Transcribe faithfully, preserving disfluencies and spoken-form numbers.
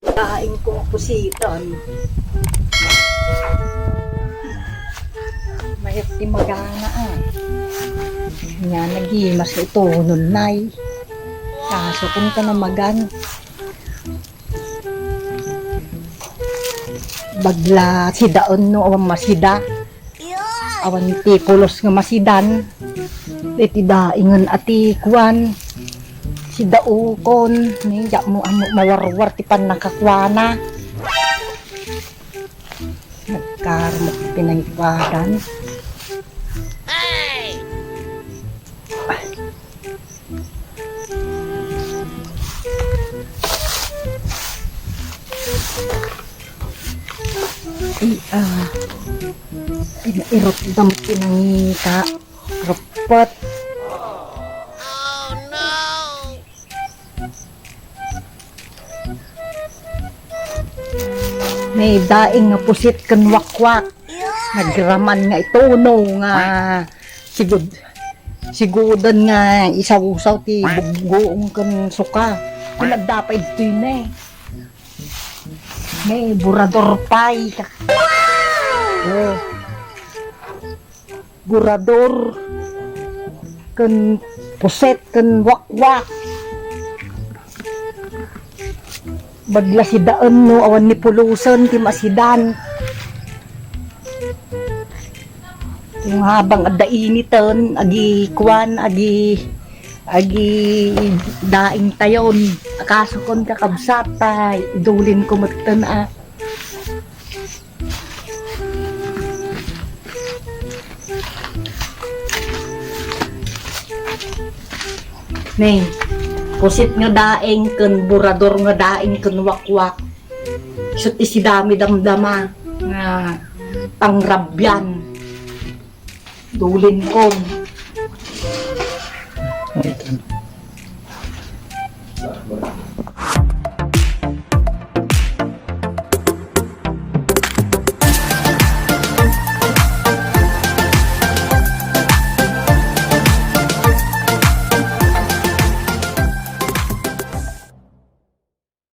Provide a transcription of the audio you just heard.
Daing kong pusitan. Mayat ti magana, ah. Nia nagimas ito, nunay. Kaso kung ka na magan. Bagla sidaen no awan masida. Awan ti pulos nga masidan. Iti daingen a ti kuan. Sidaukon. Ni, diak mo, amo, mawarwar ti pannakakuana. Nagkarmak ti pinangikuadan. Ay, ah. Pinairot dam pinangita. Rupot. May daing nga pusit ken wakwak. Nagraman nga ituno nga sigud, sigudan nga isawsaw ti buggoong ken suka. Kun adda pay ditoy ne. May burador pay. Oh. Burador, ken puset, ken wakwak. Bagla sidaen no awan ni pulusen ti masidan. Kung habang adda initen, agi kuan, agi, agi daing tayon. Akaso kon kakabsat, tay, idulin ko metten, ah. Ning, pusit nga daing ken burador nga daing ken wakwak. Isu ti sidami damdama nga pangrabian. Dulin ko.